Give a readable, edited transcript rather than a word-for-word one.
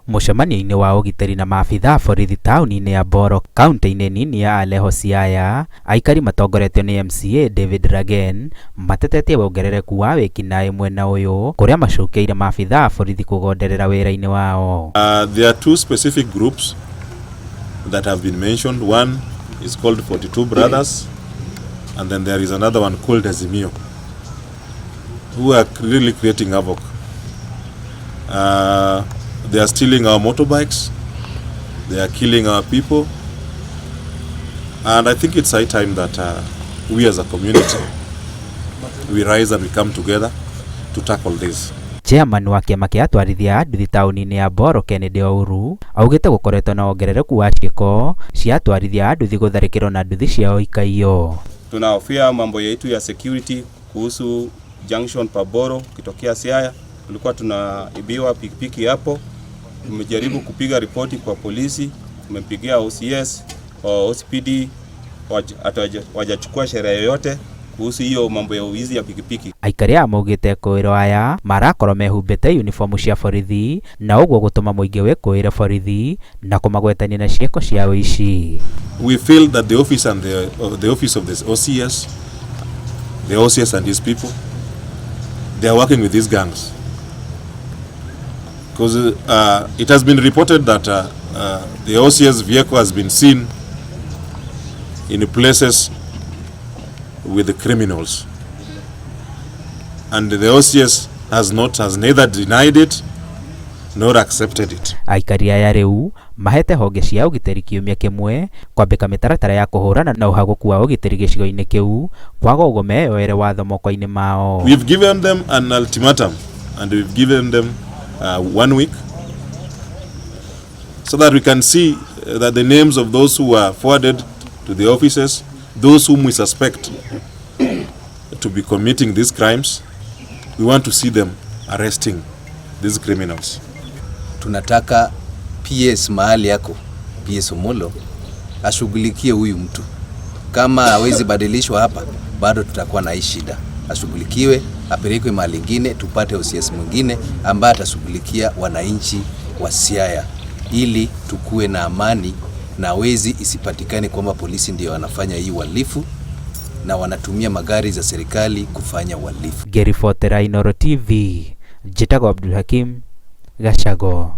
Mũcemanio-inĩ wa ũgitĩri na maabitha a borithi taũni-inĩ ya Boro kaunti-inĩ nini ya Aleho Siaya, aikari matongoretio nĩ MCA David Ragen matetetie wongerereku wa wĩkinaĩ mwena ũyũ kũrĩa macukeire maabitha a borithi kũgonderera wĩra-inĩ wao. There are two specific groups that have been mentioned. One is called 42 Brothers, and then there is another one called Azimio, who are really creating havoc. They are stealing our motorbikes, they are killing our people, and I think it's high time that we as a community, we rise and we come together to tackle this. Chairman wa kĩama kĩa atwarithia a nduthi taũni-inĩ ya Boro Kennedy Ouru augĩte gũkoretwo na wongerereku wa ciĩko cia atwarithia a nduthi gũtharĩkĩrwo na nduthi ciao ikaiywo. Tunahofia mambo yetu ya security kuhusu junction pa Boro kitokea Siaya, tulikuwa tunaibiwa pikipiki hapo. Tumejaribu kupiga ripoti kwa polisi, tumepigia OCS, OCPD, wajachukua sheria yoyote kuhusu hiyo mambo ya uizi ya pikipiki. Aikari aya maugĩte ekũĩrwo aya marakorwo mehumbĩte uniform cia borithi na ũguo gũtũma mũingĩ wĩkũĩre borithi na kũmagwetania na ciĩko cia ũici. We feel that the office and the office of the OCS, the OCS and his people, they are working with these gangs. Because it has been reported that the OCS vehicle has been seen in places with the criminals. And the OCS has neither denied it nor accepted it. Aikari aya rĩu mahete honge cia ũgitĩri kiumia kĩmwe kwambĩka mĩtaratara ya kũhũrana na ũhagũku wa ũgitĩri gĩcigo-inĩ kĩu kwaga ũguo meyoere watho moko-inĩ mao. We've given them an ultimatum and we've given them 1 week so that we can see that the names of those who are forwarded to the offices, those whom we suspect to be committing these crimes, we want to see them arresting these criminals. Tunataka PS mahali yako, PS Omolo ashughulikie huyu mtu. Kama hawezi badilishwa hapa, bado tutakuwa na hii shida. Ashughulikiwe, apelekwe mahali ingine, tupate OCS mwingine ambaye atashughulikia wananchi wa Siaya ili tukue na amani na wezi isipatikane kwamba polisi ndio wanafanya hii uhalifu na wanatumia magari za serikali kufanya uhalifu. Ngĩribotera Inooro TV, njĩtagwo Abdul Hakim Gachago.